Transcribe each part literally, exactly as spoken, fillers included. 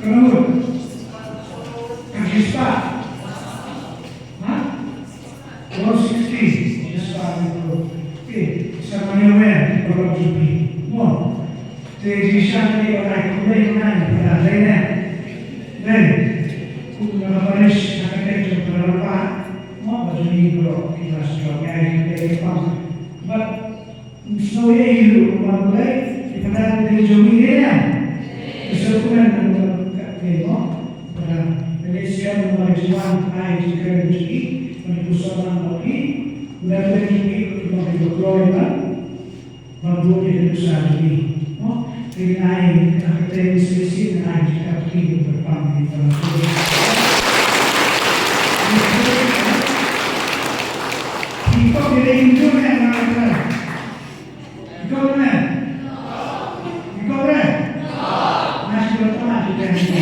Ka ngut. Ka shispah. Ha? One sixty. Shispah ngut. Okay. Sa mane wen. Baroh jong phi. Mo. Te jingshisha kane ka nai khublei, khublei, khublei ne. Dei. Kum na ka parish, na ka kyrteng jong ka Rangbah. Mo, ba jong ngi baroh ki la sdang ïa ki khublei ki pang. But Snow ïa i ruh, kumba U Blei, i Pynran u dei jong ngi, ïa. Te sngewthuh kumne, kumba ka dei mo, Pynran. Te leit sha kumba ka jingwan, ai jingkyrmen jong i, ban ïa pynshong lang bad i, kumba ka dei jong i, kumba ka dei kloi ban, ban buh ïa ka nuksa jong i. Mo, te ngi ai, ka kyrteng Miss Lucy, ngi ai jingkyrkhu ïa ka pang, ïa ka pang. Ki pop ïa ka jingkyrkhu, ïa ka pang. Iko re? Iko re? Nga shu bertanya kita ni.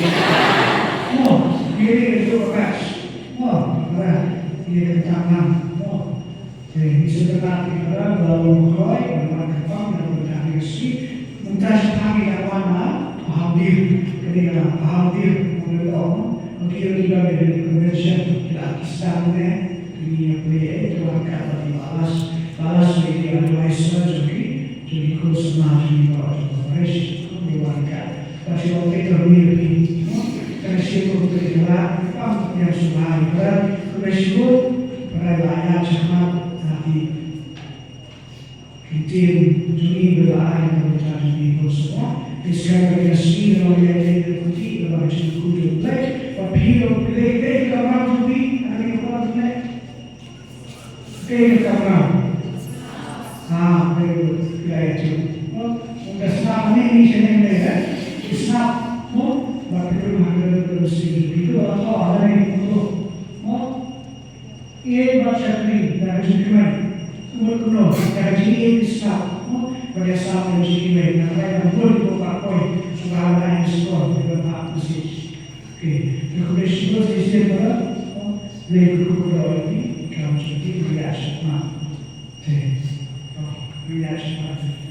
Oh, dia itu bekas. Oh, berat. Dia kentang. Oh. Eh, ini sebenarnya kita dalam kloi, dalam kepang, dalam bertanya si. Mentah sekali kat mana? Paham dia. Kena paham dia. Mengenai orang. Mungkin dia dari convention. Kita kisah ni. Kini apa ya? Itu angkat bagi balas. Balas bagi advice jong ki, jong ki khun samla jong ngi baroh jong ka parish, kum ki wan ka. Bad shu ong ïa ki, mo, ka shu ong ïa ki, la pang ïa shu la ïa ka, ka shu ong, ka la ïa shakhmat ha ki ktien jong ngi ba la ai na ka bynta jong ngi khun samla. Te shisha ka sngi nga ong ïa ki, ïa ki, ïa ki, ïa ki, ïa ki, ïa ki, ïa ki, ïa ki, ïa ki, ïa ki, ïa ki, Phi ka kamram. Ah, very good. Phi la ïa tip. Mo, ka snap ne ni sha ne ne, eh? Ka snap, mo, ba phi tu ha ka, ka, ka, si, phi tu ha, ha, ha, ne, mo. Mo, ïeit bad shakri, da ka jingkmen. Umut kumno, da ka jingïeit ka snap, mo, ba ïa snap da ka jingkmen, na ka rai na bun ko ka poi, shu ba la ïa score, da ka message. Okay, te khublei shibun sa shisien para, mo, Blei kyrkhu ïa phi, ïa ka jingkyrkhu ïa shakhmat. Te, oh, ïa shakhmat.